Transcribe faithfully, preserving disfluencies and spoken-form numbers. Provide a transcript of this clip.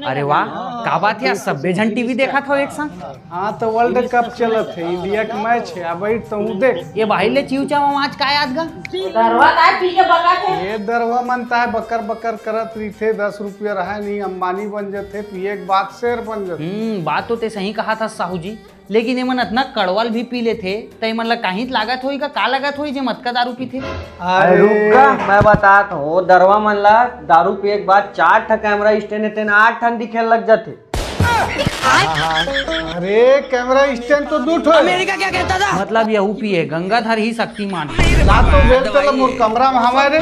अरे वाह, का बात हे, सब्बे झन टीवी देखत हो एक संग। हाँ, तो वर्ल्ड कप चलत हे, इंडिया के मैच हे, अब बैठ तो हूँ देख। ये भाई ले चिवचा में आज का याद गा? दरवा काय पी के बका थे? ये दरवा मन ताय बकर बकर करत रहिथे, दस रुपया रहे नहीं, अंबानी बन जथे, पिए के बाद शेर बन जथे। हम्म, बात तो ते सही कहा था साहू जी, लेकिन ये मन अतना कड़वल भी पी लेथे, त ये मन ला काहीं लागत होई का, का लागत होई जे मतका दारू पीथे? अरे रुक का, मैं बतात हूँ, दरवा मन ला दारू पिए के बाद चार ठा कैमरा स्टैंड हे, तेन आठ ठन दिखे लग जाथे। अरे कैमरा स्टैंड तो दू ठो हे। अमेरिका क्या कहता था? मतलब यहू पिए, गंगाधर ही शक्तिमान। ला तो बेल तला मोर कमरा में हमारे।